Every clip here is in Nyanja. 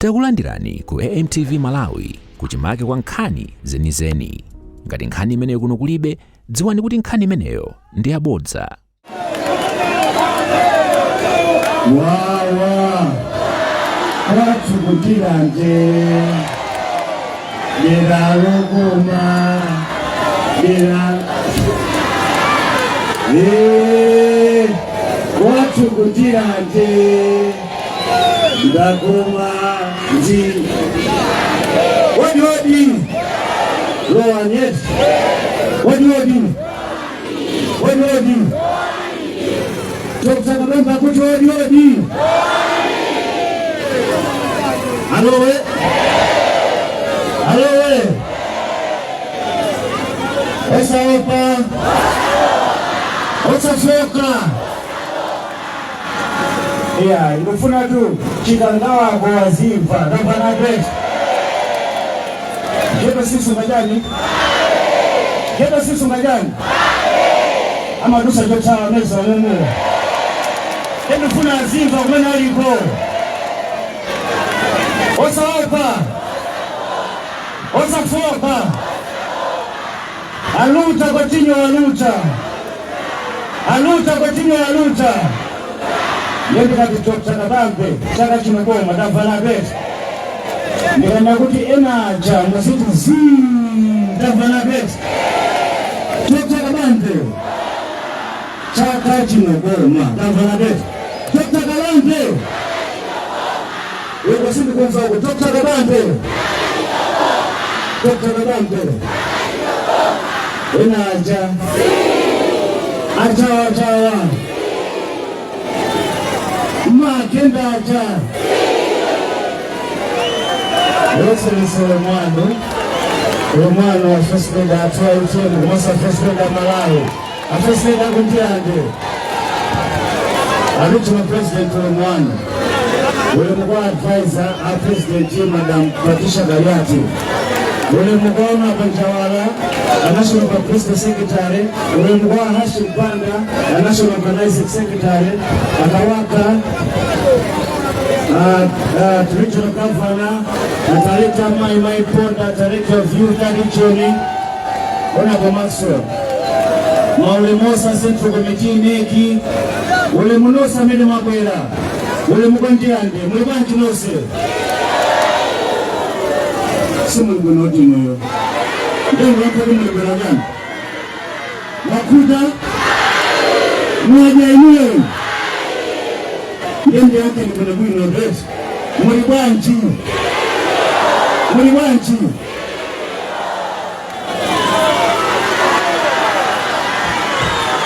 Takulandirani ku AMTV Malawi, kuchimake kwa nkhani zenizeni. Ngati nkhani imeneyo kuno kulibe, dziwani kuti nkhani imeneyo ndi yabodza. Wawa, kwathu ku Ndirande, dera lokoma, dera. Kwathu ku Ndirande ndakoma ndi odi odi lowanyeti odi odi odi odi. Dr. Kabambe kuti odi odi. Alowe, alowe, osaopa, osafoka. Iya, ndikufuna tu Chikangawako wazimva tapana pete ghetto sisu majani, ghetto sisu majani, amadusa chotsawa meza mumu. Ndikufuna azimva kumene aliko. Osaopa, osafoka. Aluta continue, aluta, aluta continue, aluta. Ndikati Dr. Kabambe chaka chino boma, tamvana pete. Ndikana kuti enaja muziti zii, tamvana pete. Dr. Kabambe chaka chino boma, tamvana pete. Dr. Kabambe uko, sindikumva uko. Dr. Kabambe, Dr. Kabambe. Enaja achawa chawa makenda acha. Excellency, ulemu, ulemu wa First Lady athu a UTM komanso First Lady a Malawi, a First Lady aku Ndirande, a Regional President, ulemu wanu. Ulemu kwa advisor a President, Madam Patricia Galiati. Ulemu kwa Honorable Njawala, a National Publicity Secretary. Ulemu kwa Hashim Banda, a National Organizing Secretary, akawaka Regional Governor, Director Mai Mai Ponda, Director of Youth Region, Honorable Maxwell. Maulemu onse Central Committee, neki, ulemu nonse amene mwabwera, ulemu kwa Ndirande, muli bwanji nonse? Simuli bwino tinuyo. Ndengo yapo muli bwino gani? Mwakuda? Mwaja inuyo? Ndende yake ni bwino bwino red. Muli bwanji? Muli bwanji?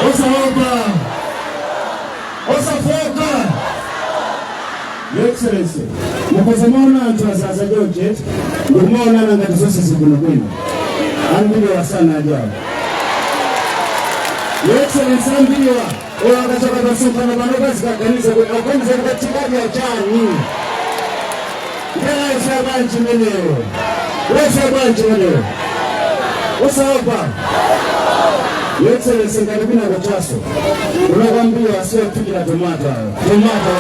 Osaopa, osafoka. Your Excellency, mukoze maona anthu azaza George, ndikumaonana ngati zonse zibwino bwino. Ambiri wasana ajawo. Your Excellency, ambiriwa oyo akachoka pasonkhano pano pazikaganiza kuti aganiza kuti tikadya chani. Ndalaifa bwanji meneyo? Life bwanji meneyo? Osaopa. Your Excellency, ngati kwina kuchaso unakwambiwa asiyophikira tomato ayo. Tomato,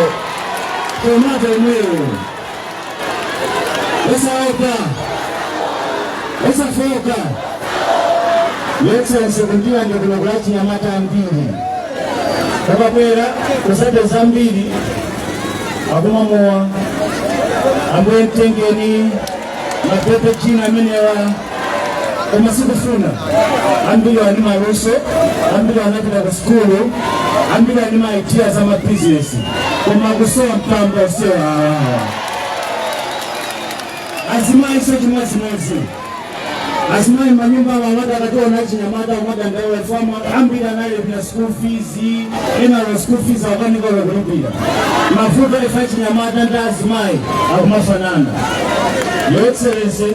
tomato imweyo. Osaopa, osafoka. Your Excellency, ku Ndirande kuno kuli achinyamata ambiri. Kapabwera kusate zambiri akumamowa ambuye mtengeni mapepe china amenewa, koma sikufuna. Ambiri ani maluso, ambiri anapita ku sukulu, ambiri ani ma idea za mabizinesi, koma kusowa mpamba usewa awawa. Azimayi so chimodzimodzi. Azimayi manyumba amati akationa achinyamata kumadandaula fama. Ambiri analipira school fees, ena alo school fees akanika kulipira. Mavuto ife achinyamata ndi azimayi akumafanana. Your Excellency,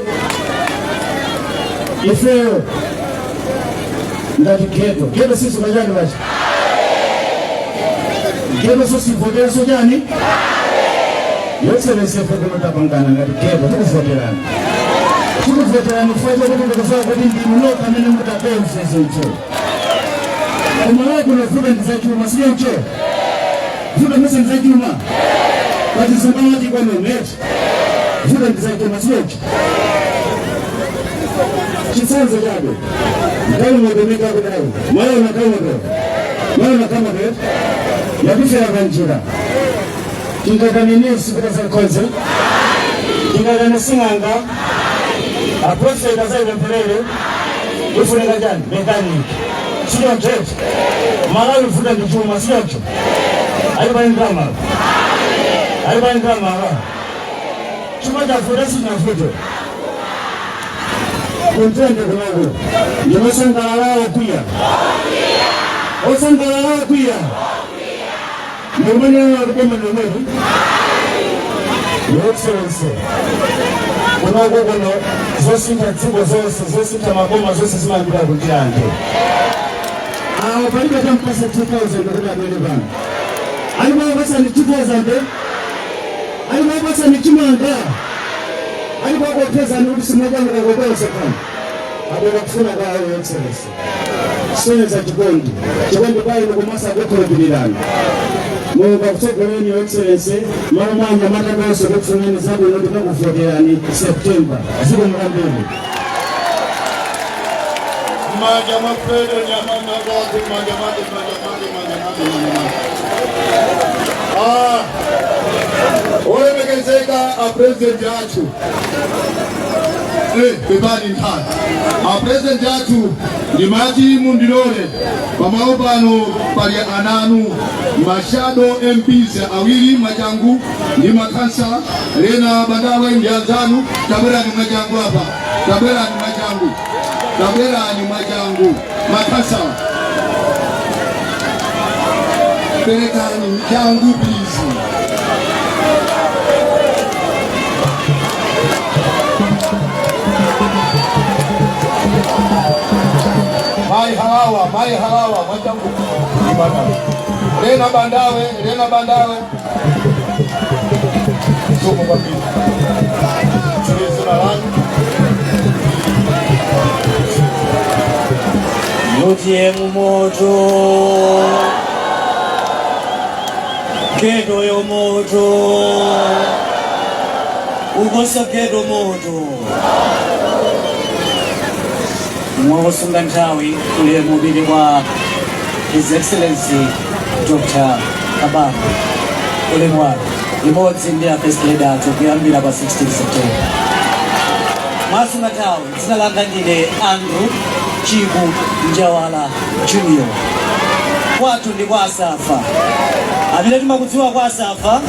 ifeyo ngati ghetto, ghetto sisu kachani pachi ghetto, so sivoteranso chani. Your Excellency, ife kuno tapangana ngati ghetto, tikuvoterani, tikuvoterani chifukwa chakuti ndikuziwa kuti ndinu nokha amene mutapense zinthu. Kumalawi kuno vuto ndi zachuma, siyoncho? Vuto mese ndi zachuma, pachizungu amati economy. Vuto ndizachuma, siyocho? Chitsanzo chabe, galimoto imene mwaona, galimoto mwaona, galimoto yakufera panjira, tingakanenesi kuti azakonze? Tingakane sing'anga? Aprofeta azaipempherere? Ifunika chani? Mechanic, sichoncho? Malawi vuto ndi chuma, sichoncho? Alipali ndalama, alipali ndalama. Chuma chavuta, sichinavute? Kuntende kunako ndinosangalala okwiya, osangalala okwiya, ndikumanena kuboma nomwetu. Your Excellency, kunoko kuno zosintha dziko zonse, zosintha maboma zonse zimayambira kuNdirande. Awo palibe tampasa 2000 kuti abwere pano. Alipo ni 2000, alipo ni chimanga, alipo kuopezani kuti simwachanga kokonse pano. Abwera kufuna kwa Your Excellency, soneza chikondi, chikondi kwa inu kumasa kukhulupirirana. Mulungu akutsogoleni, Your Excellency. Malo mwa anyamata tonse kukufunani zabwino, ndikakuvoterani September. Zikomo kwambiri. Manja mwa Fredo Nyamanga wake, manja mwake, manja mwake, manja mwake, manja mwake. Ah, olemekezeka a president athu, pepani nkhani, a president athu, ndimati mundilole pamalo pano pali ananu ma shadow MPs awiri mwachangu ndi makhansala Lena Bandawe ndi anzanu. Tabwerani mwachangu apa, tabwerani mwachangu, tabwerani mwachangu. Makhansala, perekani changu, please. Mai Halawa, Mai Halawa, mwachangu. Lena Bandawe, Lena Bandawe. Somo kwambiri. Zina lanu. UTM moto, ghetto yo moto, ukosa ghetto moto. Mwakusunga nthawi, ulemu upite kwa His Excellency Dr. Kabambe, ulemu wanu limodzi ndi a First Lady athu kuyambira pa 16 September. Mwasunga nthawi, dzina langa ndine Andrew Chiku Njawala Junior. Kwathu ndi kwa Asafa, amene timakudziwa kwa Asafa.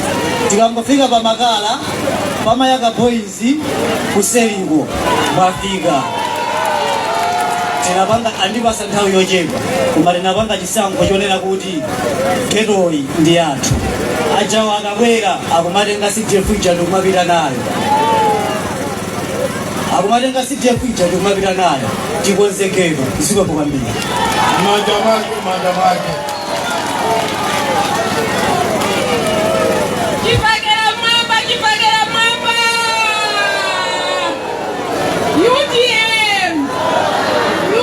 Tikangofika pa Makala pamayaka Boys kuseliko, mwafika. Tinapanga, andipasa nthawi yochepa, koma tinapanga chisankho chonena kuti ghettoyi ndi yathu. Ajawo akabwera akumatenga CDF ija ndikumapita nayo, akumatenga CDF ija ndikumapita nayo. Tikonze ghetto. Zikomo kwambiri. Manja mwake, manja mwake. Chipakela mwamba, chipakela mwamba! UTM!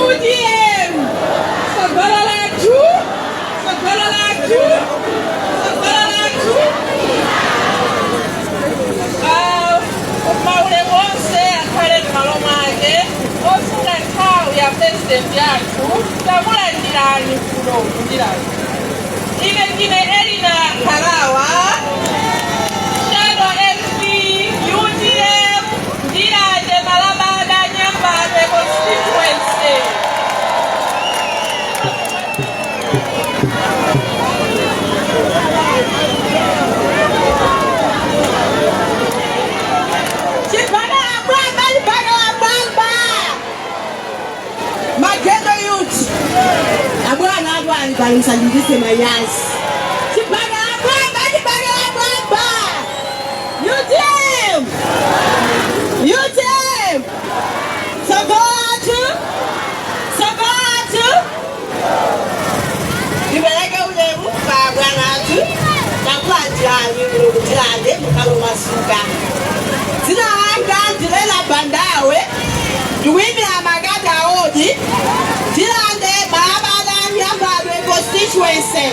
UTM! Tsogolo lathu! Tsogolo lathu! Tsogolo lathu! Ah, maulemu onse akhale m'malo mwake. Osunga nthawi ya president yathu, takulandirani kuno kuNdirande. Ine ndine Elina Harawa, Shadow MP, UTM, Ndirande Malabada Nyambadwe constituency. Chipakela mwamba, chipakela mwamba! Ma ghetto youth. Abwana atu ali pali, msandindise manyazi. Chipakela mwamba, chipakela mwamba! UTM! UTM! Sokoatu! Sokoatu! Ndipereke ulemu kwa bwana athu, takulandirani kuno kuNdirande mukalo masuka. Dzina langa ndilena Bandawe, ndikuyimira Makata Ward, Ndirande Malabada Nyambadwe constituency.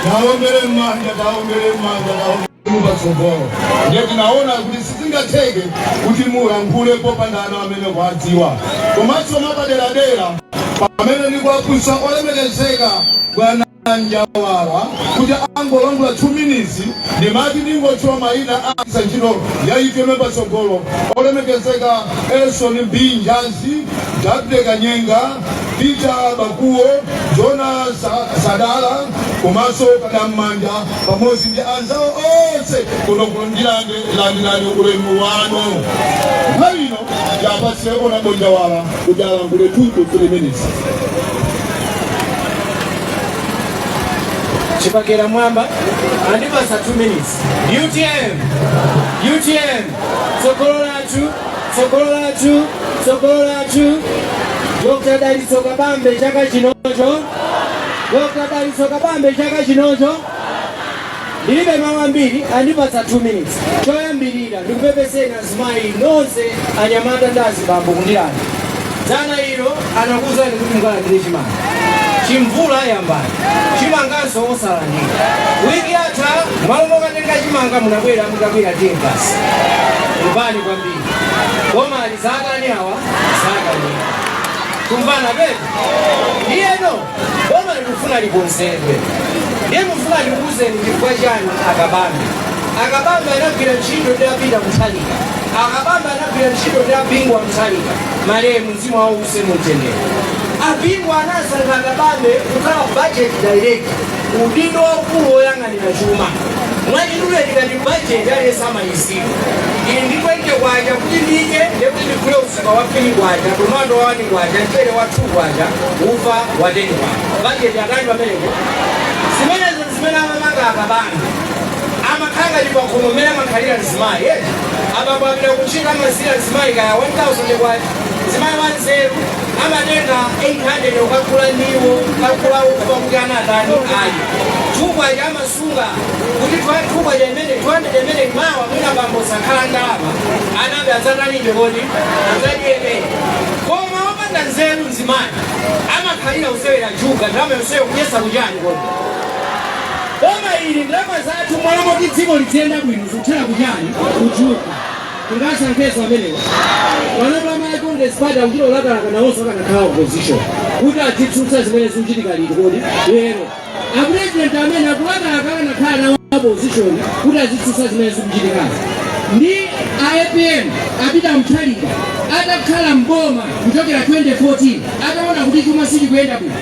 Taombere mmanja, taombere mmanja, taombere. Patsogolo ndiye tinaona kuti sizingatheke kuti mulankhule popanda ana amene kuwadziwa. Komanso mwapaderadera, pamene ndikuwafunsa olemekezeka bwana Njawala kuti angolongola 2 minutes, ndimati ndingotchula mayina a ntchito ya UTM Patsogolo: olemekezeka Elson B Njazi, Davide Kanyenga, Peter Bakuo, Jona Sadala komanso Kadammanja, pamodzi ndi anzawo onse kuno ku Ndirande. Landirani ulemu wanu. Nthawi ino yapatse Honourable Njawala kuti alankhule 2 to 3 minutes. Chipakera Mwamba andipasa 2 minutes. UTM, UTM, tsogolo lathu, tsogolo lathu, tsogolo lathu, Dr. Dalitso Kabambe chaka chinocho, Dr. Dalitso Kabambe chaka chinocho. Ndilibe mawu ambiri, andipatsa 2 minutes. Choyambirira, ndikupepeseni azimayi nonse, anyamata ndi azibambo ku Ndirande. Dzana ilo anakuwuzani kuti mukalandire chimanga, chimvula yambani, chimanganso osalandira. Wiki yatha, malo mokatenga chimanga, munabwera mutakwira teargas. Kumbani kwambiri, koma ali zakani awa zakani kumvana pepe. Ndiyeno boma likufuna likonzedwe, ndiye mufuna ndikuwuzeni chifukwa chani Akabambe. Akabambe anagwira ntchito ndi apita Mutharika. Akabambe anagwira ntchito ndi a Bingu wa Mutharika, malemu, mzimu wawo uuse mumtendere. A Bingu anasankha Akabambe kukhala budget director, udindo waukulu woyang'anira chuma. Mwachidule, tikati budget, aliyense amayiziwa. Ili ndi 20 kwacha kuti ndidye, ndekuti ndigule usipa wa 3 kwacha, tomato wa 1 kwacha, mchere wa 2 kwacha, ufa wa 10 kwacha. Budget atani pamenepo? Zimenezo zimene amamanga Akabambe. Amakhala ngati pakhomo mmene amakhalira mzimayi eti. Abambo apita kuntchito, amasiya mzimayi kaya 1000 kwacha. Mzimayi wanzeru amatenga 800 ukagula ndiwo, ukagula ufa kuti ana atani? Ayi, thukwacha amasunga kuti thukwacha imene 200 imene mawa mwina bambo sakhala ndalama, anabe adzatanibe kodi? Adzadiyebe. Koma wopanda nzeru mzimayi amakhalira kusewera juga, ndalama yonseyo kuyesa kuchani kodi? Boma ili, ndalama zathu, mwala moti dziko liziyenda bwino, zikuthera kuchani? Kujuga. Tingasankheso amenewa? Panopa a Congress Party akuchita ulakalaka nawonso akanakhala opposition kuti adzitsutsa zimene zikuchitika liti kodi? Lero. Apresident amene akulakalaka akanakhala nawo opposition kuti azitsutsa zimene zikuchitikazi. Ndi a APM, apita Mutharika, atakhala mboma kuchokera 2014, ataona kuti chuma sichikuyenda bwino,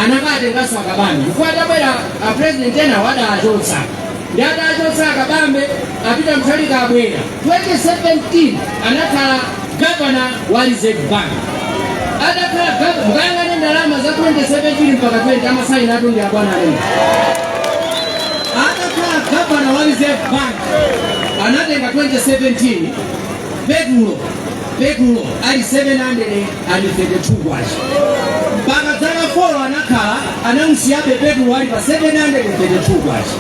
anakatenganso Akabambe, chifukwa atabwera a president ena wadachotsa. Ndi atachotsa Akabambe, apita Mutharika abwera 2017, anakhala governor wa Reserve Bank. Atakhala governor, mukayang'ane ndalama za 2017 mpaka 20, amasaina atu ndi abwana amene. Atakhala governor wa Reserve Bank, anatenga 2017 petulo ali 732 kwacha, mpaka zaka 4 anakhala, anamusiyabe petulo ali pa 732 kwacha.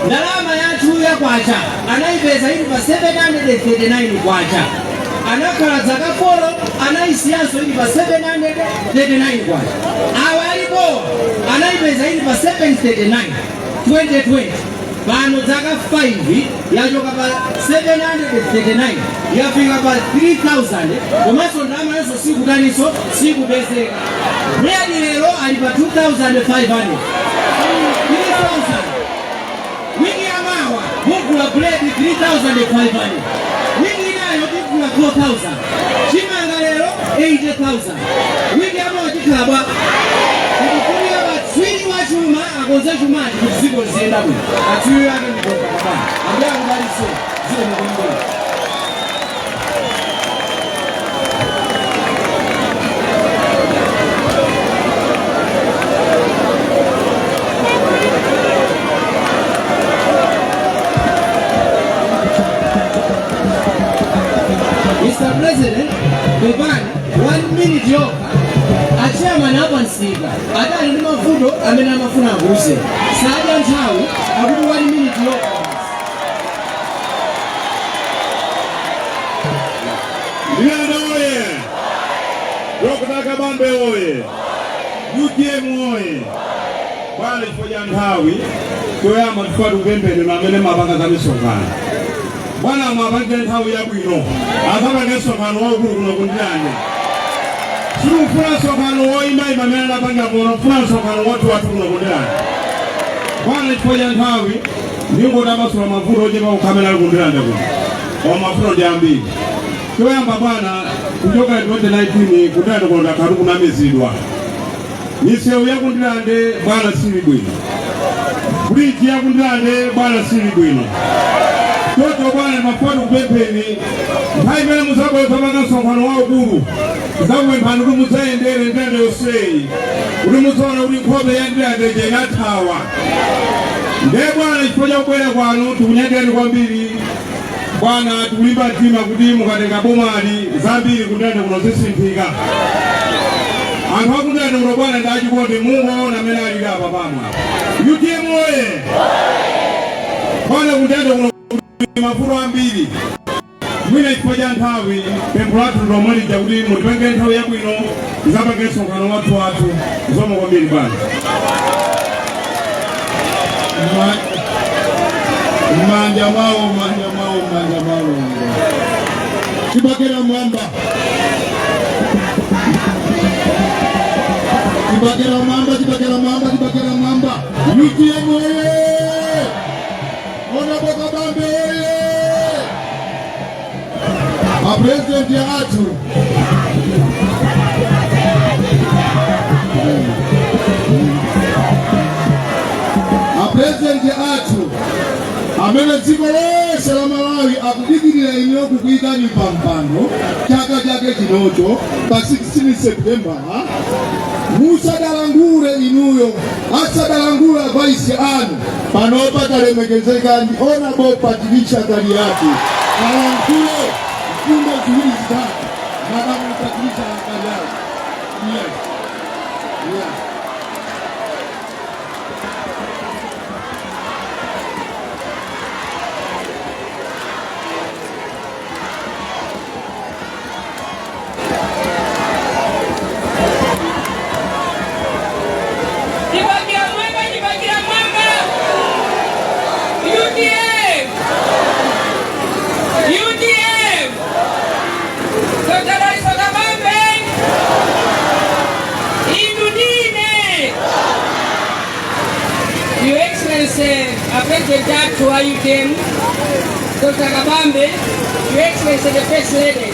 Ndalama yathu ya kwacha anayipeza ili pa 739 kwacha, anakhala zaka 4, anayisiyanso ili pa 739 kwacha. Awa alipo anayipeza ili pa 739 2020. Pano zaka 5, yachoka pa 739 yafika pa 3000, komanso ndalama yonso sikutaniso, sikupezeka. Bread lero ali pa 2500, 3000. Wiki yamawa mugula bread 3500, wiki inayo tigula 4000. Chimanga lero 80,000, wiki yamawa tikhala bwa? Tikufunira katswiri wa chuma akonze chumachi kuti dziko liziyenda bwino. Katswiri ake ndi Dr. Kabambe. Ambuye akudalitse. Dziko mukumbira. Mr. President, pepani, one minute yokha. Achairman apansika adali ndi mavuto amene amafuna akuze, sadya nthawi, akuti one minute yokha. Ndirande oye! Dr. Kabambe oye! UTM oye! Bwana, chifukwa cha nthawi. Choyamba tifuna tikupempheni amene mapanga za misonkhano. Bwana, mwapange nthawi yabwino asapange msonkhano waukulu kuno ku Ndirande. Sitikufuna msonkhano woyimayima amene anapanga kuno, kufuna msonkhano wathu wathu kuno ku Ndirande. Bwana, chifukwa cha nthawi ndingotamasula mavuto ochepa kukhamena ali ku Ndirande kuno, koma mavuto ndi ambiri. Choyamba bwana, kuchoka 2019 ku Ndirande kuno takhala tikunamizidwa. Misewu ya ku Ndirande bwana sili bwino, bridge ya ku Ndirande bwana sili bwino. Choncho bwana, mafuna kupempheni nthawi imene muzabwera panga msonkhano waukulu, tidzakupemphani kuti mudzayendere Ndirande yonseyi kuti mudzaona kuti nkhope ya Ndirande ija inathawa. Ndiye bwana, chifukwa cha kubwera kwanu tikunyadirani kwambiri. Bwana, tikulimba mtima kuti mukatenga bomali zambiri ku Ndirande kuno zisinthika. Anthu aku Ndirande kuno bwana ndi achikondi, mungoona amene alili apa pamwe apa. UTM oye! Bwana, ku Ndirande kuno kuli mavuto ambiri. Mwina chifukwa cha nthawi, pempho lathu lomwe lija kuti mutipangire nthawi yabwino tizapange msonkhano wathu wathu. Zikomo kwambiri bwana. M'manja mwawo, m'manja mwawo, m'manja mwawo. Chibakera mwamba, chibakera mwamba, chibakera mwamba, chibakera mwamba! UTM oye! Honorable Kabambe oye! Apresidenti athu. Apresidenti athu amene dziko lonse la Malawi akudikirira inuyo kukuyikani pa mpando chaka chake chinocho pa 16 September, musadalangule inuyo, asadalangula vice anu, panopa talemekezeka ndi Honorable Patricia Kaliati alankhule mfundo ziwiri zitatu. Madam Patricia Kaliati, yes. Chibakera mwamba, chibakera mwamba! UTM! UTM! Dr. Dalitso Kabambe! Inu ndine! Your Excellency, a President athu wa UTM, Dr. Kabambe, Your Excellency the First Lady,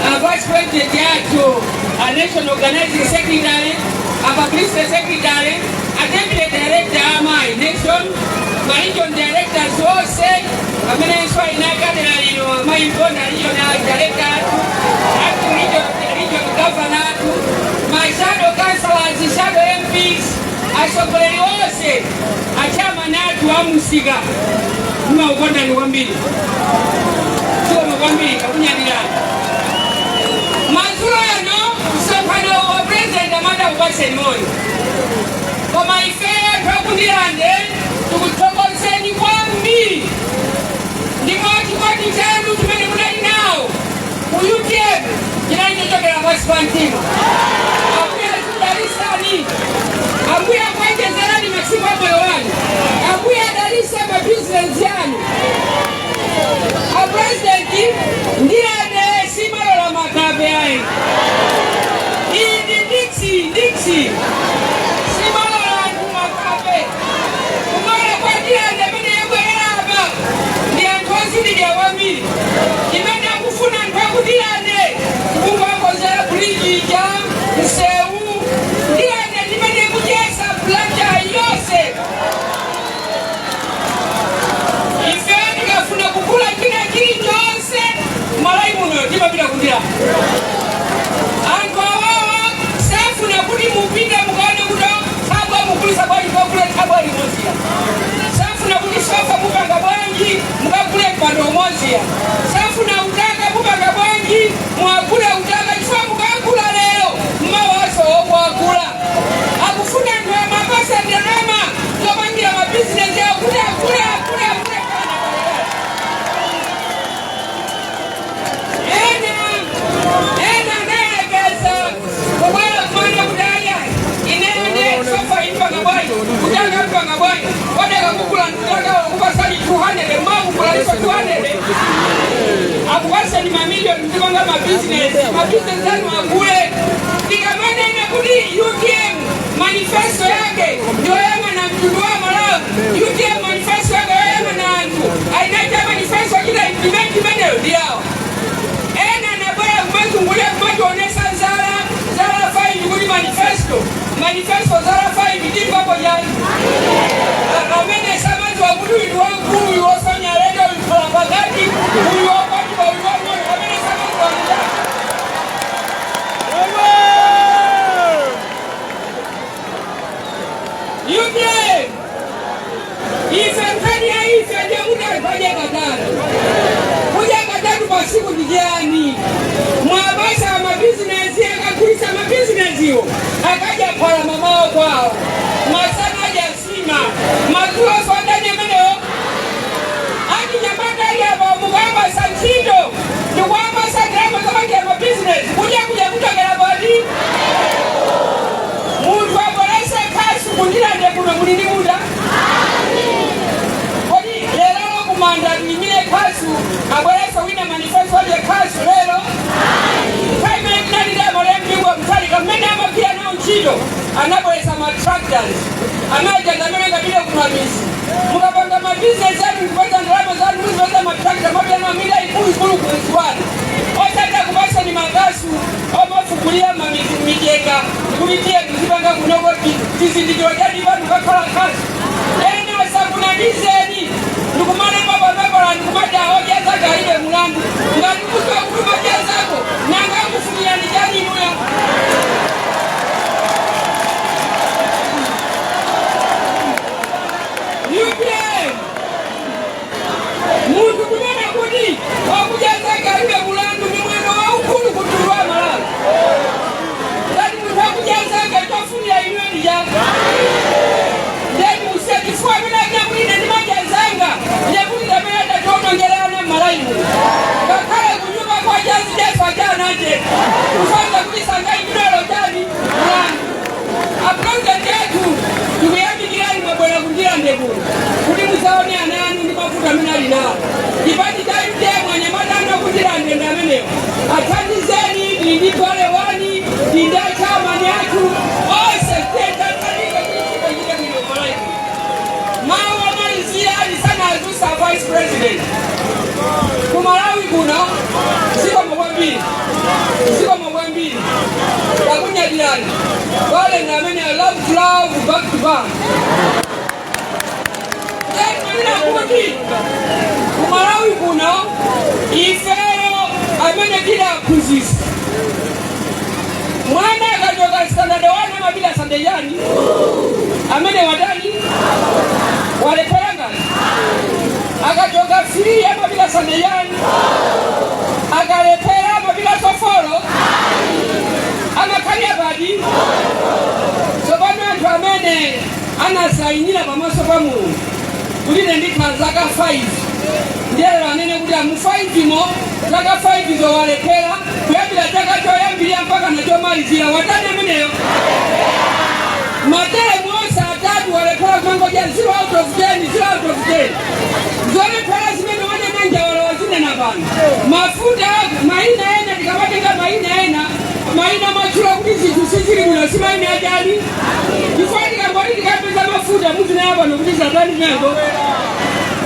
a Vice President yathu, a National Organizing Secretary, a Publicity Secretary, a Deputy Director amayi Nation, ma Region Directors onse, amenenso ayinakadera lino amayi Mponda Regional Director athu, acting region Governor athu, ma Shadow Councillors, Shadow MPs, atsogoleri onse, achairman athu amusika, mmaukondani kwambiri, zikomo kwambiri, kakunyadirani. Madzulo ano msonkhano wa President amati akupaseni moyo, koma ife anthu aku Ndirande tikuthokozeni kwambiri ndipo chikondi chanu chimene munali nawo ku UTM chinali chochokera pansi pa mtima. Ambuye akudalisani, Ambuye akuonjezerani masiku a moyo wanu, Ambuye adalise mabizinesi yanu. A President, Ndirande simalola makape ayi. Iyi ndi Dixie, Dixie simalola anthu makape. Kumala kwa Ndirande amene yabwerera apa ndi anthu ozindikira kwambiri. Chimene akufuna anthu aku Ndirande kungokonzera bridge ija, msewu. Ndirande ndimene kuchesa Blantyre yonse. Ife tikafuna kugula china chilichonse Malawi muno timapita ku Ndirande. Anthu awawa safuna kuti mupite mukaone kuti thabwa mugulisa bwanji, mukagule thabwa limodziya. Safuna kuti sofa mupanga bwanji, mukagule mpando umodziya. Safuna utaka mupanga bwanji, mwagule utaka, chifukwa mukagula lero mmawaso okwagula. Akufuna anthu amapasa ndalama zopangira mabizinesi awo kuti akule, akule, akule kana kalekale. Ena 200 akupaseni mamiliyoni mzipanga mabizinesi, mabizinesi anu akule. Tikamanena kuti UTM manifesto yake ndiyoyang'ana mtundu wa Malawi, UTM manifesto yake yoyang'ana anthu ainaita manifesto achita implement imeneyo ndi yawo. Ena anabwera kumazungulira kumationesa zala, zala 5 kuti manifesto, manifesto zala 5 timbapo chani? Amene samadziwa kuti uyu wamkulu, uyu wosonya lendo, uyu khala pakati, uyu wakwatiwa, uyu wang'ono, amene samadziwa mndani? UTM ife, nkhani ya ife ndiye kuti anthu adye katatu, kudya katatu pasiku ndi chiyani? Mwabasa amabizinesi, akagulisa mabizinesiwo akadya phala mamawo kwawo, masana adya nsima, madzulo andani amenewo? Achinyamata ali apa mukawapasa ntchito ndikuwapasa ndalama zopangira mabizinesi, kudya kudya kuchokera pati? Munthu abolese khasu kundilande kuno muli ndi munda? Kodi lero kumanda tilimire khasu, abwerese wina manifesto adye khasu lero? Nthawi imene tinali ndi amalembiwa Mutharika, mmene amagwira nawo ntchito, anabweresa ma tractors amaja amene angapite kumamizi. Mukapanga mabizinesi anu ndikupeza ndalama zanu, muzipeza ma tractor, mapita nawo minda ikuluikulu kumudzi wanu, osati akupasani makasu omafukulira michenga kuti tiye muzipanga kunoko chizindikiro chati panu kakhala khasu. Ena asakunamizeni ndikumalemba papepala ndikumati aodya zake alibe mulandu. Ngati kuziwa kuti umadya zako, nanga akufunirani chani inuyo? UTM, munthu kunena kuti wakudya zake alibe mulandu ndi mwano waukulu kutundu wa Malawi. Ngati munthu akudya zake, chofunira inuyo ndi chani? Ndeni musiye, chifukwa amene akunena kuti ine ndimadya zanga ndiye kuti amene adationongerana m'Malawi muno. Ngakhale kunyumba kwa chazideso achanache kufanza kuti sangayimbidwelo chani mulandu. Apurezidenti athu, tikuyamikirani, mwabwera kundilande kuno kuti muzaone ana anu ndi mavuto amene ali nawo. Chipani cha UTM, anyamata anu akundilande ndi amenewo, athandizeni. Tili ndi pale wani, tili ndi achamani athu onse, tiyethathandize kuti ntchito ichite bwino m'Malawi kuno. Mawu amalizira alisanazusa vice president ku Malawi kuno, zikomo kwambiri, zikomo kwambiri, takunyadirani. Wale ndi amene I love to love back to back. Ndikumanena kuti ku Malawi kuno ifeyo amene tili aphunzitsi, mwana akachoka standard 1 amapita standard yani, amene watani, walephera ngati akachoka 3 amapita standard yani, akalephera amapita 4, amakhalira pati? Tsopano anthu amene anasayinira pamaso pa Mulungu kuti ine ndikhala zaka 5, ndiyero anene kuti amu 5 mo zaka 5 zowalephera kuyambira chaka choyambirira mpaka nachomalizira, watani ameneyo? Materemu onse atatu walephera, kumangodya 0 out of 10, 0 out of 10. Zolephera zimene wanena njawala wazinena pano. Mafuta, mayina ena, tikamatenga mayina ena, mayina matchula kuti zinthu sizili bwino, si mayina achani? Chifukwa tikangoti tikapeza mafuta, muzinena pano kuti zatani zimenezo,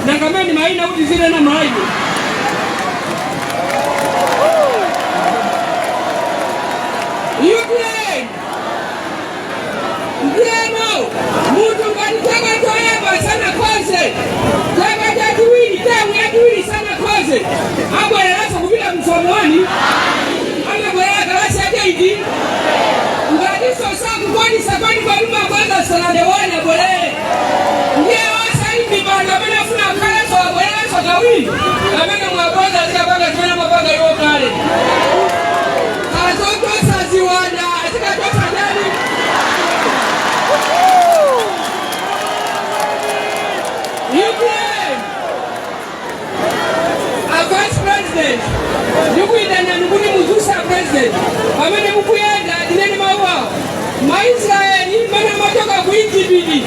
nangamene mayina kuti zinena Malawi. UTM, ndiyeno munthu ngati chaka choyamba sanakhoze, chaka chachiwiri, term yachiwiri sanakhoze, abwereranso kupita mu form 1? Amabwerera kalasi yake iti? Ngatinso sakukwanisa kwenikweni, mabweza standard 1 abwerere. Ndiye onse ali mipando amene afuna akhalenso abwererenso kawiri, amene mwabweza zikapanga zimene mapanga iwo kale, azotosa ziwanda azikatosa ndani? UTM, a vice president, ndikuyitanani kuti muzusa president pamene mukuyenda, tinene mawu awo. Maisraeli mmene amachoka ku Igupti,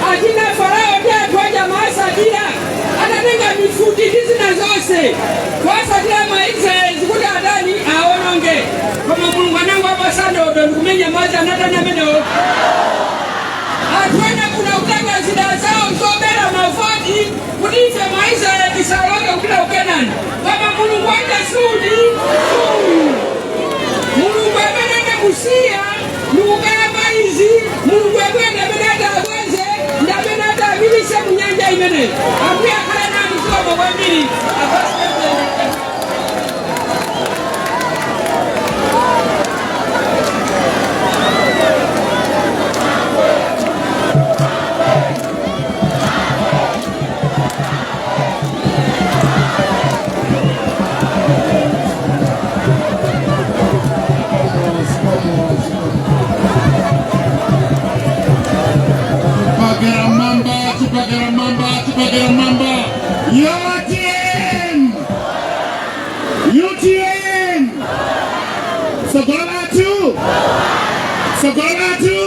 achina Farao ndi anthu aja amaasatira atatenga Anatenga mifuti ndi zina zonse kuwatsatira Maisraeli kuti atani? Aononge. Koma Mulungu anangowapasa ndodo ndikumenya madzi. Anatani amenewo? Anthu ena kuno kutenga zida zawo zobera mavoti kuti ife Maisraeli tisaloke kupita ku Kenani, koma Mulungu waja suti suyu. Mulungu amene anakusiya ndikukalamba izi, Mulungu amene atabweze ndi amene atamirise mu nyanja imeneyi. Ambuye akhala nanu. Zikomo kwambiri, a Vice President. Chipagera mamba, chipagera mamba, chipagera mamba. UTM! UTM! Tsogolo lathu! Tsogolo lathu!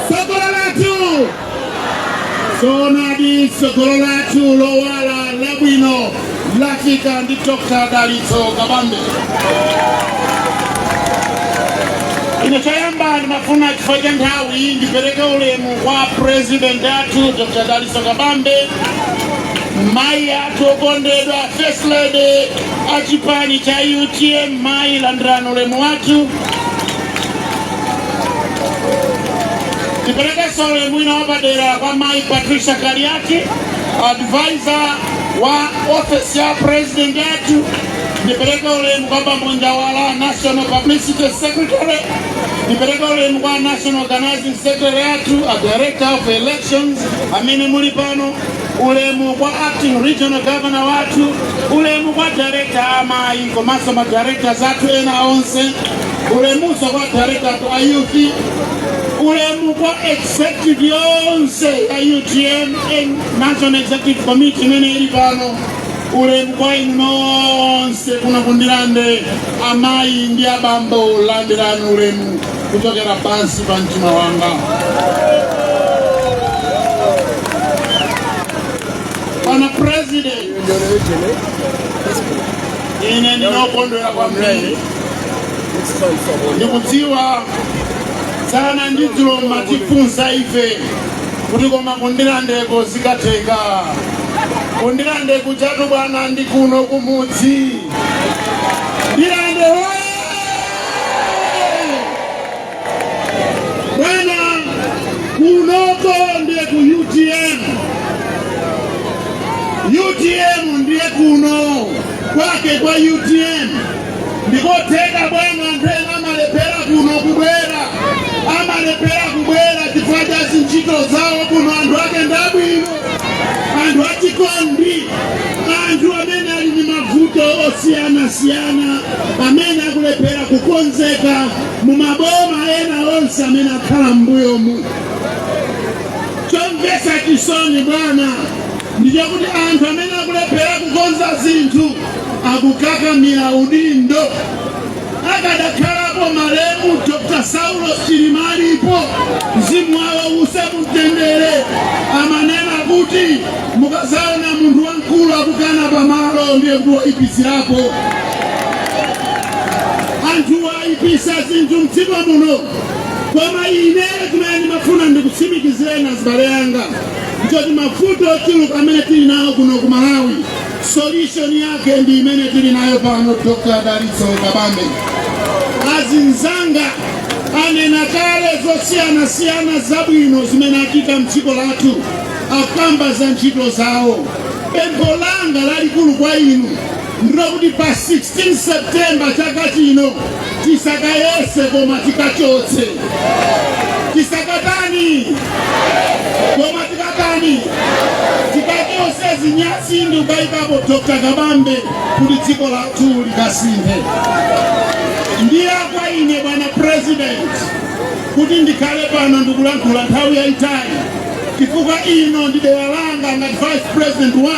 Tsogolo lathu! Sonadi, tsogolo lathu lowala labwino lafika ndi Dr. Dalitso Kabambe. Ine choyamba ndimafuna, chifukwa cha nthawi, ndipereke ulemu kwa President athu Dr. Dalitso Kabambe, mayi athu okondedwa, First Lady achipani cha UTM. Mayi, landirani ulemu wathu. Tiperekenso ulemu wina wapadera kwa mayi Patricia Kaliati, advisor wa office ya President athu. Ndipereke ulemu kwa Bambo Njawala, National Publicity Secretary. Ndipereke ulemu kwa National Organizing Secretary athu, a Director of Elections amene muli pano. Ulemu kwa Acting Regional Governor wathu. Ulemu kwa Director amayi komanso ma directors athu ena onse. Ulemunso kwa director athu a youth. Ulemu kwa executive yonse ya UTM, National Executive Committee imene ili pano. Ulemu kwa inu nonse kuno ku Ndirande, amayi ndi abambo, landirani ulemu kuchokera pansi pa mtima wanga. Bwana President, ine ndinokondwera kwambiri. Ndikudziwa dzana ndi dzulo matifunsa ife kuti koma ku Ndirandeko zikatheka? Ku Ndirande kuchatu, bwana, ndi kuno kumudzi. Ndirande we! Bwana, kunoko ndiye ku UTM. UTM ndiye kuno kwake kwa UTM. Ndikotheka, bwana. Anthu ena amalephera kuno kubwera, amalephera kubwera chifukwa cha zintchito zawo kuno. Anthu ake ndabwino, anthu achikondi, anthu amene ali ndi mavuto osiyanasiyana amene akulephera kukonzeka mu maboma ena onse amene akhala m'mbuyomu. Chomvetsa chisoni, bwana, ndichokuti anthu amene akulephera kukonza zinthu akukakamira udindo. Akadakhalapo malemu Dr. Saulo Chilima alipo, mzimu wawo use mumtendere, amanena kuti mukazaona munthu wamkulu akukana pamalo, ndiye kuti wayipisirapo. Anthu ayipisa zinthu mdziko muno. Koma ine kumene ndimafuna ndikutsimikizireni, azibale anga, nchoti mavuto ochuluka amene tili nawo kuno ku Malawi, solution yake ndi imene tili nayo pano, Dr. Dalitso Kabambe. Azinzanga anena kale zosiyanasiyana zabwino zimene achita mdziko lathu, akamba za ntchito zawo. Pempho langa lalikulu kwa inu ndilokuti pa 16 September chaka chino tisakayese koma tikachotse. Tisakatani koma tikatani? Tikachotse zinyasi ndi kukayikapo Dr. Kabambe kuti dziko lathu likasinthe. Ndiye kwa ine, bwana President, kuti ndikhale pano ndikulankhula nthawi yayitali, chifukwa ino ndi dera langa ngati Vice President 1,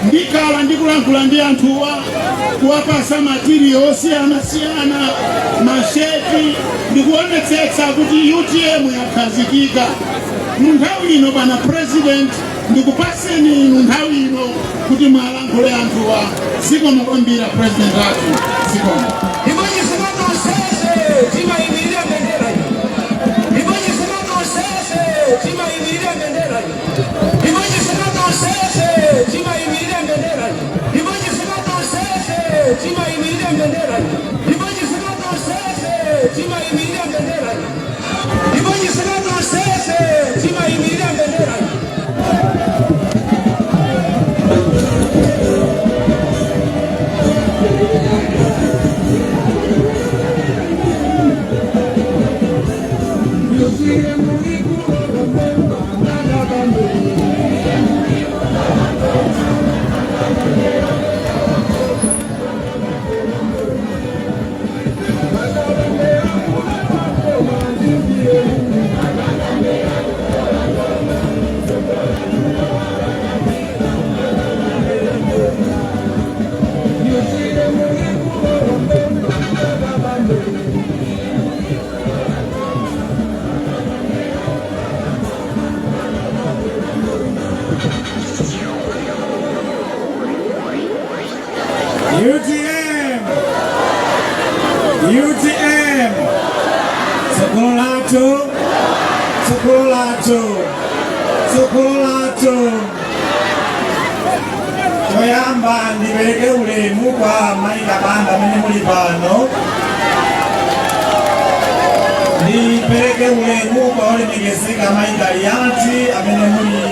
ndikhala ndikulankhula ndi anthuwa, kuwapasa material osiyanasiyana, masheti, ndikuonetsetsa kuti UTM yakhazikika mu nthawi ino. Bwana President, Ndikupaseni inu nthawi ino kuti mwalankhule anthuwa. Zikomo kwambiri, President athu, zikomo. Ndipo timayimirira mbendera, ndipo timayimirira mbendera, ndipo timayimirira mbendera, ndipo timayimirira mbendera, ndipo timayimirira mbendera, ndipo timayimirira mbendera. UTM, UTM, tsogolo lathu, tsogolo lathu, tsogolo lathu. Choyamba ndipereke ulemu kwa mayi Kabambe amene muli pano. Ndipereke ulemu kwa olemekezeka mayi Kaliati amene muli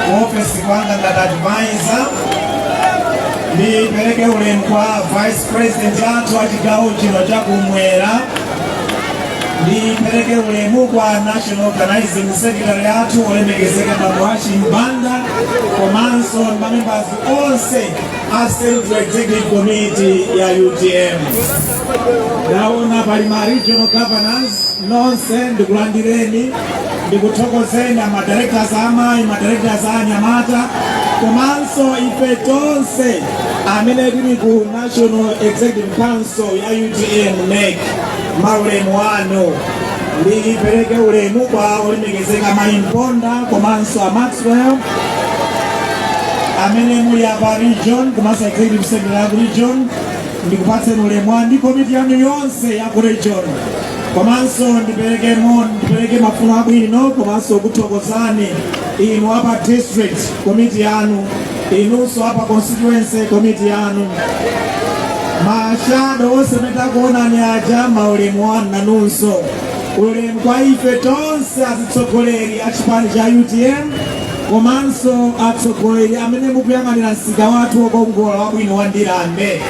ku ofesi kwanga ngati advisor. Ndipereke ulemu kwa Vice President athu wa chigawo chino chakumwera. Ndipereke ulemu kwa National Organizing Secretary athu, olemekezeka bambo Hashim Banda, komanso mamembers onse a Central Executive Committee ya UTM. Ndaona pali ma regional governors nonse, ndikulandireni, ndikuthokozeni, ama directors amayi, ma directors anyamata, komanso ife tonse amene tili ku National Executive Council ya UTM, NEC, maulemu anu. Ndipereke ulemu kwa olemekezeka mayi Mponda komanso a Maxwell amene muli apa region, komanso executive secretary ya region. Ndikupatseni ulemu wanu ndi komiti yanu yonse ya ku region. Komanso ndipereke mafuno abwino komanso kuthokozani inu apa district komiti yanu, inunso apa constituency komiti yanu, ma shadow onse amene takuonani aja, maulemu wanu nanunso. Ulemu kwa ife tonse atsogoleri a chipani cha UTM, komanso atsogoleri amene mukuyang'anira msika wathu wokongola wabwino wa Ndirande.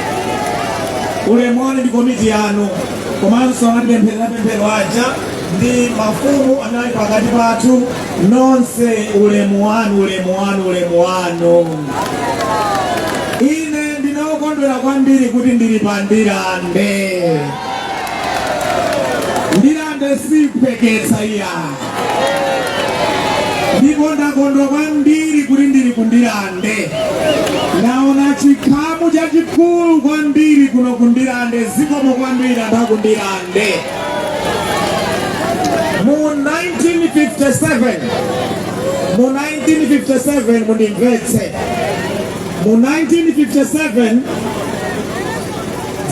Ulemu wanu ndi komiti yanu, komanso anatipempherera pemphero aja ndi mafumu amene ali pakati pathu nonse, ulemu wanu, ulemu wanu, ulemu wanu. Ine ndinokondwera kwambiri kuti ndili pa Ndirande. Ndirande siphweketsa iya, ndipo ndakondwa kwambiri kuti ndili ku Ndirande. Ndaona chikhamu chachikulu kwambiri kuno ku Ndirande. Zikomo kwambiri anthu aku Ndirande. Mu 1957, mu 1957, mundimvetse, mu 1957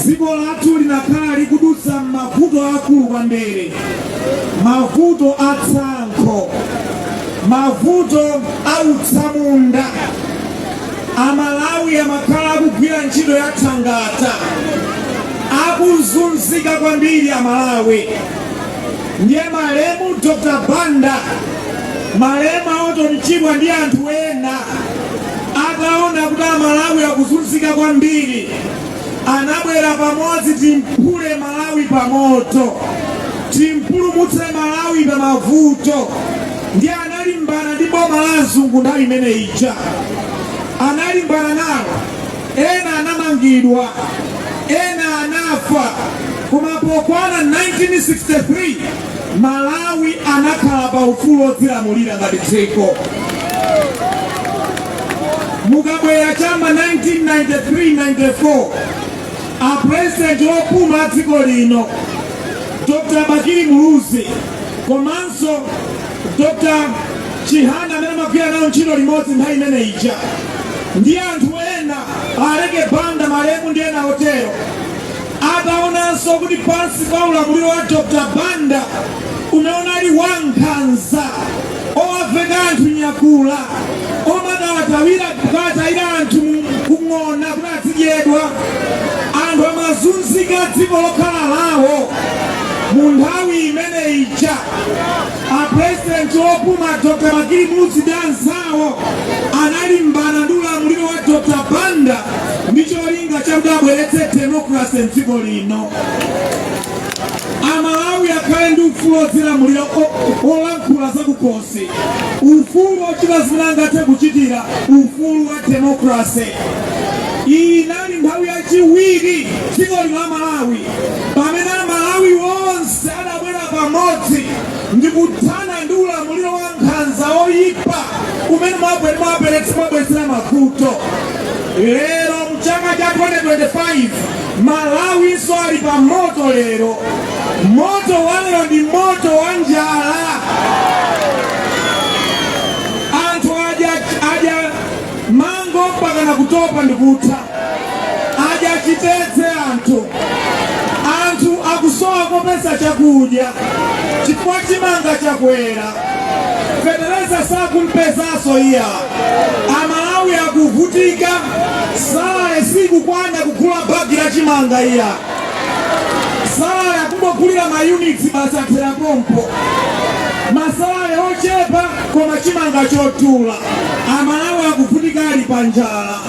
dziko lathu linakhala likudutsa mavuto akulu kwambiri, mavuto a tsankho, mavuto a utsamunda. Amalawi amakhala akugwira ntchito ya thangata, akuzunzika kwambiri Amalawi. Ndiye malemu Dr Banda, malemu Orton Chirwa ndi anthu ena ataona kuti Amalawi akuzunzika kwambiri, anabwera pamodzi: timphule Malawi pamoto, timpulumutse Malawi pa mavuto. Ndiye analimbana ndi boma la azungu nthawi imene ija, analimbana nalo. Ena anamangidwa, ena anafa, koma pokwana 1963 Malawi anakhala pa ufulu odzilamulira ngati dziko. Mukabwera chama 1993-94, a president opuma a dziko lino Dr Bakili Muluzi komanso Dr Chihana amene amagwira nawo ntchito limodzi nthawi imene ija ndi anthu ena, Aleke Banda malemu ndi ena otero, ataonanso kuti pansi pa ulamuliro wa Dr Banda umene unali wankhanza, owaveka anthu nyakula, omakawatawira kukawatayira anthu kung'ona kuti azidyedwa, anthu amazunzika dziko lokhala lawo. Mu nthawi imene ija apurezidenti opuma Dr Bakili Muluzi ndi anzawo analimbana ndi ulamuliro wa Dr Banda ndi cholinga chakuti abweretse democracy mdziko lino, Amalawi akhale ndi ufulu odzilamulira, olankhula zakukhosi, ufulu ochita zimene angathe kuchitira, ufulu wa democracy. Iyi inali nthawi yachiwiri dziko lino la Malawi pamene Amalawi onse adabwera pamodzi ndi kuthana ndi ulamuliro wa nkhanza oyipa umene mwabweretsera mavuto. Lero mchaka cha 2025 Malawinso ali pa moto lero. Moto wa lero ndi moto wa njala. Anthu adya adya mango mpaka na kutopa ndi kutha, adya chitedze anthu. Anthu akusowa kopeza chakudya chifukwa chimanga chakwera, fetereza sakumpezaso iya. Amalawi akuvutika, salary sikukwana kugula bagi la chimanga iya. Salary akungogulira ma units basi, athera pompo. Masalary ochepa koma chimanga chodula. Amalawi akuvutika, ali pa njala.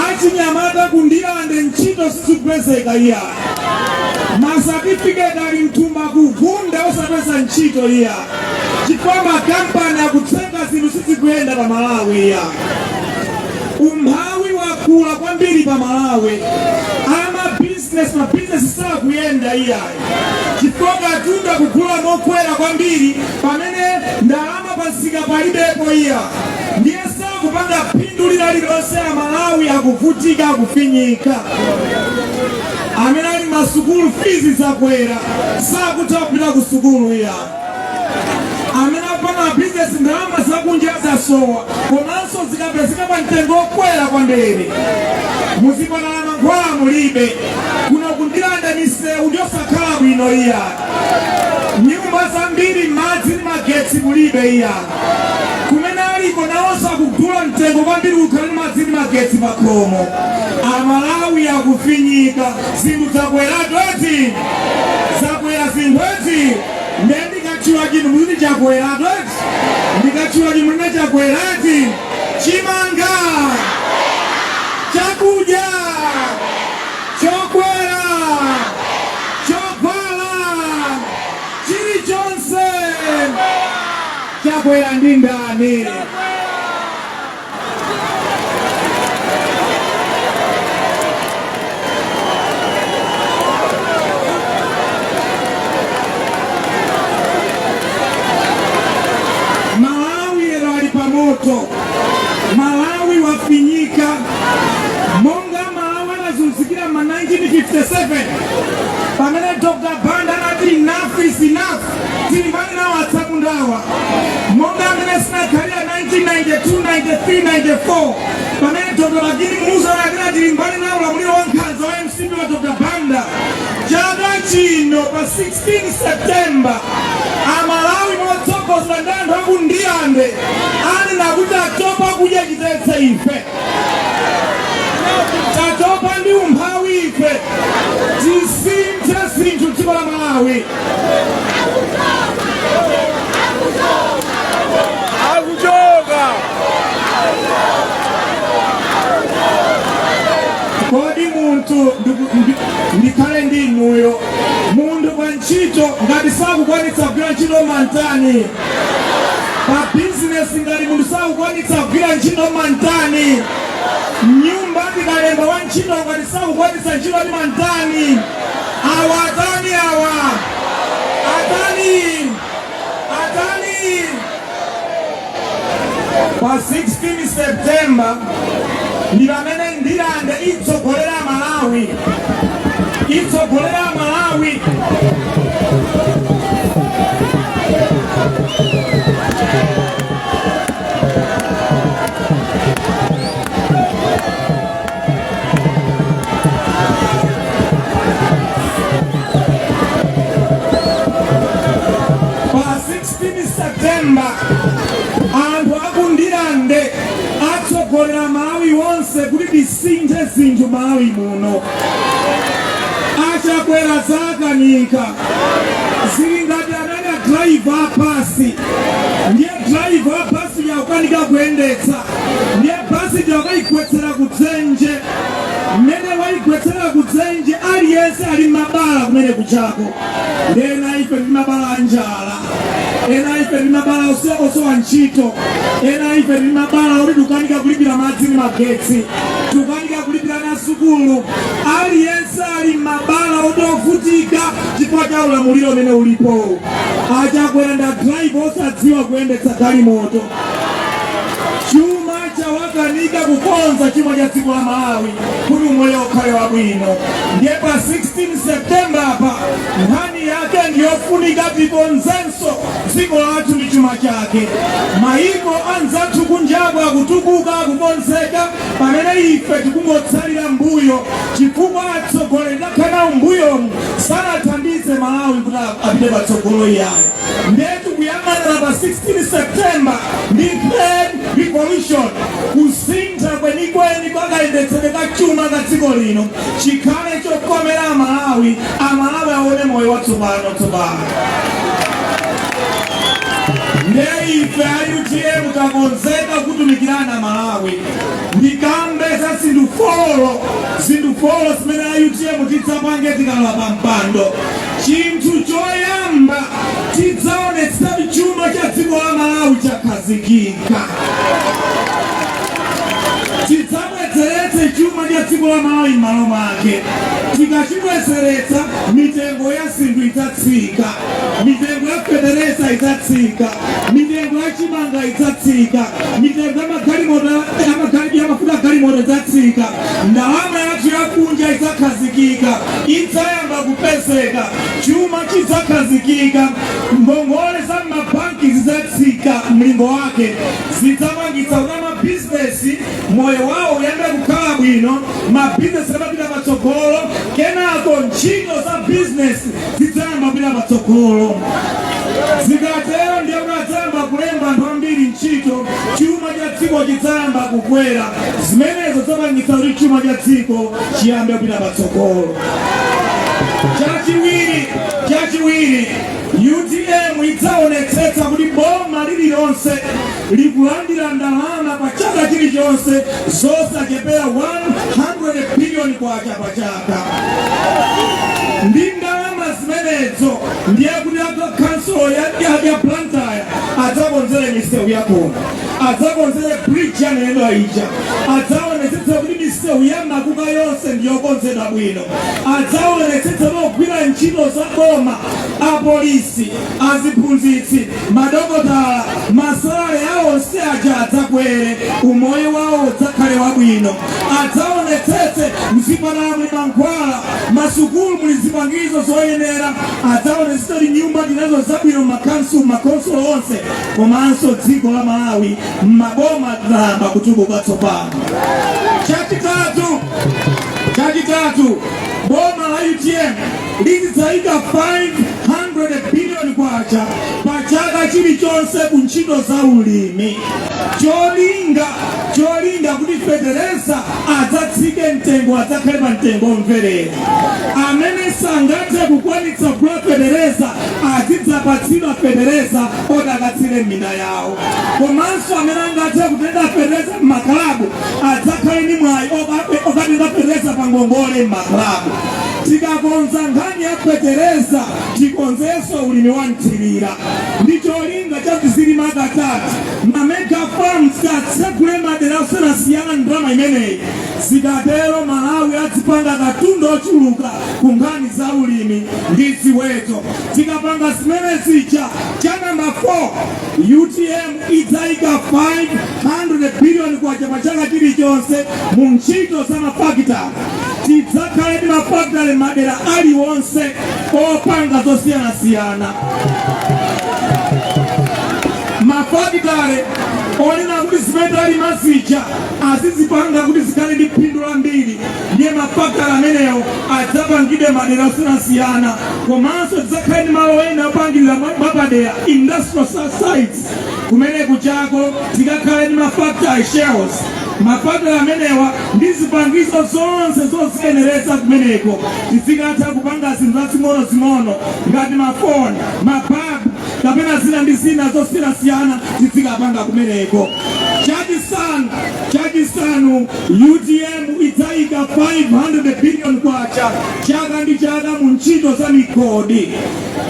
Achinyamata kuNdirande ntchito sizikupezeka iya. Masatifiketi ali mthumba kuvunda, osapeza ntchito iya, chifukwa makampani akutseka, zinthu sizikuyenda pa Malawi iya. Umphawi wakula kwambiri pa Malawi. Amabizinesi, mabizinesi sakuyenda iyayi, chifukwa katundu akugula mokwera kwambiri pamene ndalama pamsika palibepo iya, ndiye sakupanga phindu lina lililonse. Amalawi akuvutika, akufinyika. Amene ali masukulu, fees zakwera, sakutha kupita ku sukulu iya. Amene akupanga bizinesi, ndalama zakunja zasowa komanso zikapezeka pa mtengo wokwera kwambiri. Muzipatala mankhwala mulibe. Kuno kuNdirande misewu ndiyosakhala bwino iya. Nyumba zambiri madzi ndi magetsi mulibe iya. Kumene aliko nawonso akudula mtengo kwambiri kukhala ndi madzi ndi magetsi pakhomo. Amalawi akufinyika, zinthu zakweratu eti, zakwera zinthu eti. Ndiye ndikatchula chinthu mukuti chakweratu eti, ndikatchula chinthu munena chakwera eti. Chimanga, chakudya chokwera, chovala, chilichonse chakwera ndi ndani? Malawi lero ali pamoto. Malawi wafinyika monga Malawi anazunzikira ma 1957 pamene Dr Banda anati enough is enough, tilimbane nawo atsamundawa, monga amene sinakhalira 1992, 93, 94 pamene Dr Bakili Muluzi anati tilimbane nawo ulamuliro wa nkhanza wa MCP wa Dr Banda. Chaka chino pa 16 September Amalawi motsogozedwa ndi anthu aku Ndirande anena kuti atopa kudya chitedze ife, tatopa ndi umphawi ife, tisinthe zinthu dziko la Malawi. Akuchoka. Kodi munthu ndikhale ndi inuyo, munthu pa ntchito ngati sakukwanitsa kugwira ntchito mantani? Pa bizinesi ngati munthu sakukwanitsa kugwira ntchito mantani? Nyumba tikalemba wa ntchito ngati sakukwanitsa ntchito ndi mantani? Awa atani? Awa atani? Atani? Pa 16 September ndi pamene Ndirande itsogolera Malawi, itsogolera Malawi. Tisinthe zinthu Malawi muno. Achakwera zakanika, zili ngati anali a driver a basi, ndiye driver wa basi yakukanika kuyendetsa, ndiye basi yakayigwetsera kudzenje. Mmene wayigwetsera kudzenje, aliyense ali mabala kumene kuchako. Ena ife ndi mabala a njala, ena ife ndi mabala osowa ntchito, ena ife ndi mabala oti tikukanika kulipira madzi ndi magetsi, tikukanika kulipira na sukulu. Aliyense ali mabala oti ovutika chifukwa cha ulamuliro umene ulipo. Achakwera nda driver osadziwa kuyendetsa galimoto. Chuma chawakanika kukonza, chuma cha dziko la Malawi, kuti umoyo ukhale wabwino. Ndiye pa 16 September apa nkhani yake ndiyofunika tikonzenso dziko lathu ndi chuma chake. Mayiko anzathu kunjako akutukuka, akukonzeka, pamene ife tikungotsalira mbuyo chifukwa atsogoleri takhala mbuyomu sanathandize Malawi kuti apite patsogolo iyayi. Ndiye tikuyang'anira pa 16 September ndi third revolution, kusintha kwenikweni kwakayendetsedwe ka chuma ka dziko lino chikhale chokomera Amalawi, Amalawi aone moyo watsopano tsopano. Ndiye ife a UTM takonzeka kutumikirana Malawi. Ndikambe za zinthu 4, zinthu 4 zimene a UTM tidzapange tikalowa pa mpando. Chinthu choyamba, tidzaonetsa chuma cha dziko la Malawi chakhazikika. Tidzabwezeretse chuma cha dziko la Malawi m'malo mwake. Tikachibwezeretsa, mitengo ya zinthu idzatsika, mitengo ya fetereza idzatsika, mitengo ya chimanga idzatsika, mitengo ya magalimoto, ya mafuta agalimoto idzatsika, ndalama yathu yakunja idzakhazikika, idzayamba kupezeka, chuma chidzakhazikika, ngongole za mabanki zidzatsika mlingo wake, zidzapangitsa kuti amabizinesi moyo wawo uyambe kukhala bwino, mabizinesi amapita patsogolo, kenako ntchito za bizinesi zidzayamba kupita patsogolo. Zikatero ndiye kuti adzayamba kulemba anthu ambiri ntchito, chuma cha dziko chidzayamba kukwera. Zimenezo zapangitsa kuti chuma cha dziko chiyambe kupita patsogolo. Chachiwiri, UTM idzaonetsetsa kuti boma lililonse likulandira ndalama pa chaka chilichonse zosachepera 100 billion kwacha pa chaka. Ndi ndalama zimenezo ndiye kuti council ya Blantyre adzakonzere misewu yakuno, adzakonzere bridge yanenedwa ija, adzaonetsetsa kuti misewu ya makuka yonse ndiyokonzedwa bwino, adzaonetsetsa ogwira ntchito za boma, apolisi, aziphunzitsi, madokotala, ma salary awo onse aja adzakwere, umoyo wawo udzakhale wabwino, adzaonetsetse mzipatala muli mankhwala, masukulu muli zipangizo zoyenera, adzaonetsetse kuti nyumba tinazo zabwino m'makansu, m'makonsolo onse, komanso dziko la Malawi m'maboma tinayamba kutukuka tsopano. Chachitatu, boma la UTM lizidzayika 500 billion kwacha pa chaka chilichonse ku ntchito za ulimi, cholinga kuti fetereza adzatsike mtengo, adzakhale pa mtengo omverera. Amene sangathe kukwanitsa kugula fetereza azidzapatsidwa fetereza oti akatsire m'minda yawo, komanso amene angathe kutenga fetereza m'makalabu adzakhale ndi mwayi okatenga fetereza pa ngongole m'makalabu. Tikakonza nkhani ya fetereza, tikonzenso ulimi wa mthirira ndi cholinga cha tizilima katatu, ma mega farms tatsegule madera osiyanasiyana ndalama imeneyi. Zikatero Malawi adzipanga katundu ochuluka ku nkhani za ulimi ndi ziweto. Tikapanga zimene zija, cha namba 4, UTM idzayika 500 billion kwacha pa chaka chilichonse mu ntchito za mafakitale. Tidzakhale ndi mafakitale madera aliwonse opanga zosiyanasiyana, mafakitale onena kuti zimene talima zija azizipanga kuti zikhale ndi phindu lambiri. Ndiye mafakitale amenewo adzapangidwe madera osiyanasiyana, komanso tidzakhale ndi malo ena opangirira mwapadera, industrial sites. Kumene kuchako tikakhale ndi ma factory shells. Mafakitale amenewa ndi zipangizo zonse zoziyenereza kumeneko, tizikatha kupanga zinthu zazing'ono-zing'ono ngati mafoni, mababu kapena zina ndi zina zosiyanasiyana, tizikapanga kumeneko. Chachisanu, UTM idzayika 500 billion kwacha chaka ndi chaka mu ntchito za migodi.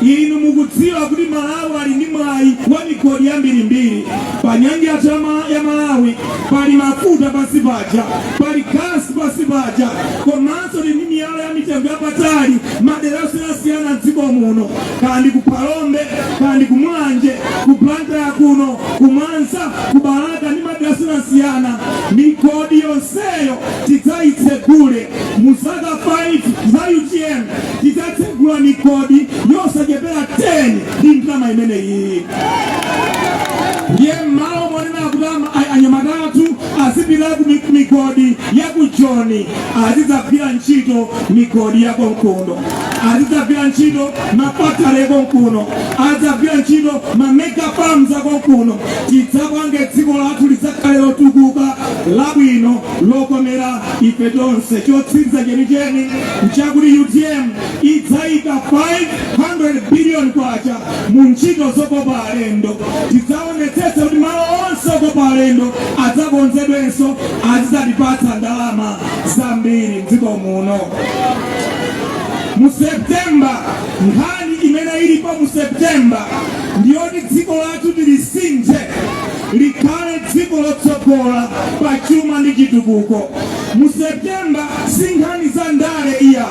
Inu mukudziwa kuti Malawi ali ndi mwayi wa migodi yambirimbiri. Pa nyanja yathu ya Malawi pali mafuta pansi paja, pali gasi pansi paja, komanso tili ndi miyala ya mitengo yapatali madera osiyanasiyana mdziko muno, kandi ku Phalombe, kandi ku Mulanje, ku Blantyre kuno, ku Mwanza, ku Balaka ndi madera osiyanasiyana. Migodi yonseyo tidzayitsegule mu zaka 5 za UTM. Tidzatsegula migodi yosachepera 10 ndi ndalama imeneyi. Ndiye m'malo monena kuti anyamata athu azipita ku migodi ya ku Joni, azidzagwira ntchito migodi ya konkuno, azidzagwira ntchito mafakitale konkuno, azidzagwira ntchito ma mega farms akonkuno. Tidzapange dziko lathu lidzakhale lotukuka, labwino, lokomera ife tonse. Chotsiriza chenicheni nchakuti UTM idzayika 500 billion kwacha mu ntchito zokopa alendo. Tidzaonetsetsa kuti malo onse okopa alendo adzakonzedwenso, azidzatipatsa ndalama zambiri mdziko muno. Mu Septemba, nkhani imene ilipo mu Septemba ndiyoti dziko lathu tilisinthe likhale dziko lotsogola pa chuma ndi chitukuko. Mu Septemba si nkhani za ndale iya,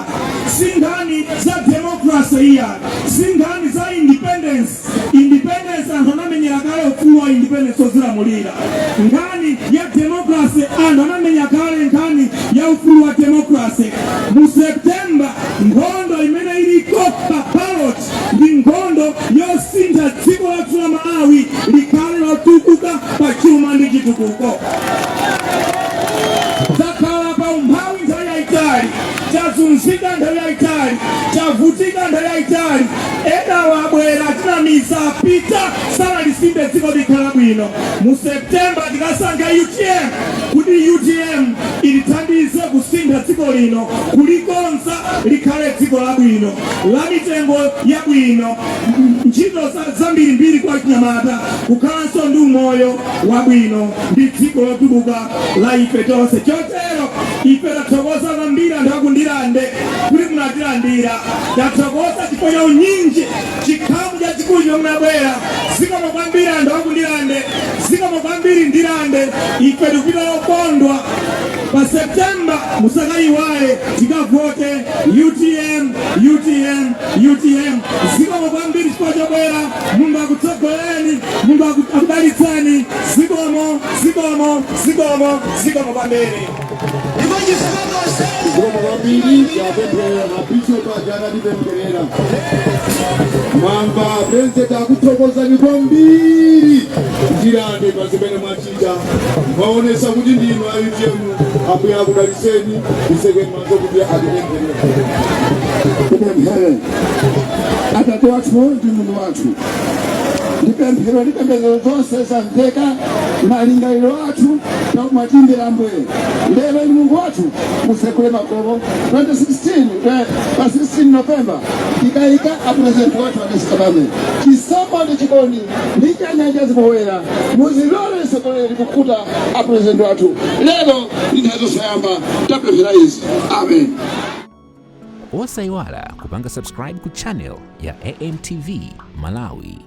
si nkhani za democracy iya, si nkhani za independence. Independence anthu anamenyera kale, ufulu wa independence ozilamulira. Nkhani ya democracy anthu anamenya kale, nkhani ya ufulu wa democracy. Mu Septemba nkhondo imene iliko pa ballot ndi nkhondo yosintha dziko lathu la Malawi likhale lotukuka pa chuma ndi chitukuko. Takhala pa umphawi nthawi yayitali, tazunzika nthawi yayitali, tavutika nthawi yayitali. Ena wabwera tinamiza, apita, sanalisinthe dziko likhala bwino. Mu Septemba tikasankha UTM kuti UTM ilithandize kusintha dziko lino, kulikonza likhale dziko labwino, la mitengo yabwino, ntchito zambirimbiri kwa chinyamata, kukhalanso ndi umoyo wabwino ndi dziko lotukuka la ife tonse. Chotero ife tathokoza kwambiri anthu aku Ndirande kuti munatilandira. Tathokoza chifukwa cha unyinji, chikhamu chachikulu chomwe munabwera. Zikomo kwambiri anthu aku Ndirande, zikomo kwambiri Ndirande. Ife tikupita lokondwa. Pa Septemba musakayiwale, tikavote UTM, UTM, UTM. Zikomo kwambiri chifukwa chobwera. Mulungu akutsogolereni, Mulungu akudalitseni. Zikomo, zikomo, zikomo, zikomo kwambiri. Zikomo kwambiri. Yapemphera mabishopu aja anatipempherera. Mwamva President akuthokozani kwambiri Ndirande pa zimene mwachita. Mwaonesa kuti ndinu a UTM. Ambuye akudalitseni. Titsekeni maso kuti atipempherere. Tipemphere. Atate wathu ndi Mulungu wathu, ndipemphero ndi pembedzo zonse zamveka, malingaliro athu takumatimbira. Ambuye lero ndi Mulungu wathu, musekule makomo 2016, pa 16 Novemba tikayika apurezidenti wathu adesikapabe chisomo ndi chikondi ndi chanyanja zimowera. Muzilole lisokolere kukhuta apurezidenti wathu lero ndi nthawi zosayamba. Tapemphera izi, amen. Osayiwala kupanga subscribe ku channel ya AMTV Malawi.